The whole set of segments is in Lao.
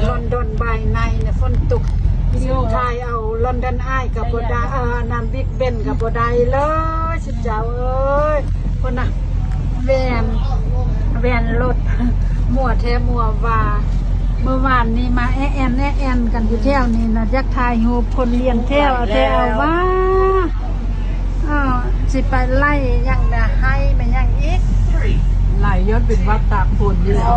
ລອນດອນບາຍໄນນະ ຝົນຕົກ ຖ່າຍເອົາລອນດອນອາຍກໍບໍ່ໄດ້ ເອີ ອັນນັ້ນ ບິກເບັນກໍບໍ່ໄດ້ເລີຍ ຊິເຈົ້າເອີຍ. ພຸ້ນນະ ແວ່ນ ແວ່ນລົດ ມົວແທ້ມົວວ່າ. ມື້ວານນີ້ມາແອະແອນແອະແອນກັນຢູ່ແຖວນີ້ນະ ຢາກຖ່າຍຮູບຄົນລຽນແຖວ ເອົາແຕ່ເອົາວ່າ ເອີ ຊິໄປໄລ່ຫຍັງນະ ໄຮ່ແມ່ນຫຍັງອີກ ໄລ່ຍ້ອນເປັນຫວັດຕາກຝົນນີ້ແຫຼະ. ອໍ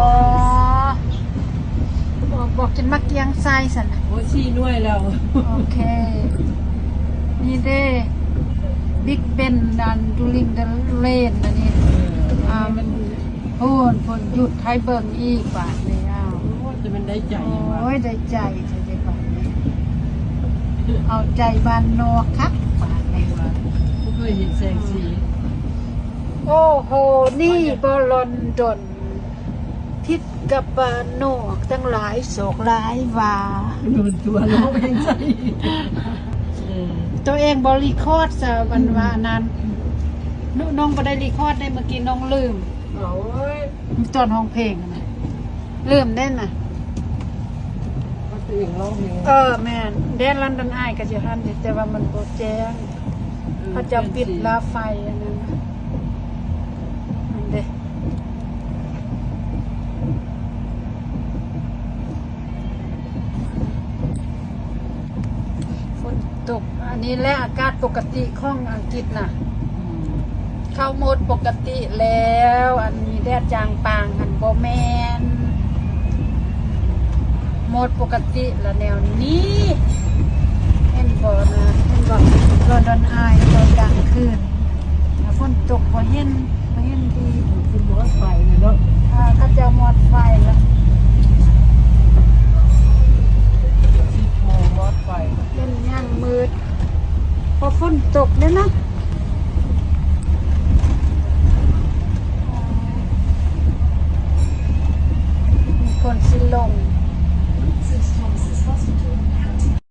ບໍ່ ບໍ່ກິນໝາກກຽງໃສ່ຊັ້ນນະ. ໂອ້ຍ ສີ່ໜ່ວຍແລ້ວ. ໂອເຄ ນີ້ເດ້ ບິກເບັນ ອັນ ດູລິງເດີເລນ ອັນນີ້ ເອີ ອ່າ ມັນ ໂອ້ຍ ເພິ່ນຢຸດໃຫ້ເບິ່ງອີກບາດນີ້. ອ້າວ ໂອ້ຍ ຈະແມ່ນໄດ້ໃຈຫຍັງວະ. ໂອ້ຍ ໄດ້ໃຈແທ້ໆບາດນີ້ ເອົາໃຈບ້ານນອກຄັກບາດນີ້. ບໍ່ເຄີຍເຫັນແສງສີ. ໂອ້ໂຫ ນີ້ບໍ່ລອນດອນ ຜິດກັບບ້ານນອກທັງຫຼາຍ ສອກຫຼາຍວ່າ. ໂດນຕົວະລາວເອງໃສ່ ເອີ ຕົວເອງບໍ່ຣີຄອດຊະ ມັນວ່ານັ້ນ. ອືມ ນ້ອງບໍ່ໄດ້ຣີຄອດເດ້ ເມື່ອກີ້ນ້ອງລືມ. ໂອ້ຍ ຕອນຮ້ອງເພງນະ ລືມເດ້ນະ ວ່າຕົວເອງຮ້ອງເພງ. ເອີ ແມ່ນ ແດນລອນດອນອາຍກໍຊິຫັ້ນຢູ່ ແຕ່ວ່າມັນບໍ່ແຈ້ງ. ເອີ ເຂົາເຈົ້າປິດລາໄຟອັນນັ້ນນະ ນັ້ນເດ້. ຝົນຕົກ ອັນນີ້ແຫຼະອາກາດປົກກະຕິຂອງອັງກິດນະ. ອືມ ເຂົ້າໂໝດປົກກະຕິແລ້ວ ອັນມີແດດຈາງປາງຫັ້ນບໍ່ແມ່ນ ໂໝດປົກກະຕິລະແນວນີ້. ເຫັນບໍ່ນະ ເຫັນບໍ່ ລອນດອນອາຍຕອນກາງຄືນ ຝົນຕົກບໍ່ເຫັນ ບໍ່ເຫັນດີ. ເປັນໝອດໄຟແລ້ວເນາະ. ເອີ ເຂົາເຈົ້າໝອດໄຟແລ້ວ ສິບໂມງໝອດໄຟ. ເປັນຫຍັງມືດ ເພາະຝົນຕົກເດ້ນະ. ມີຄົນຊິລົງ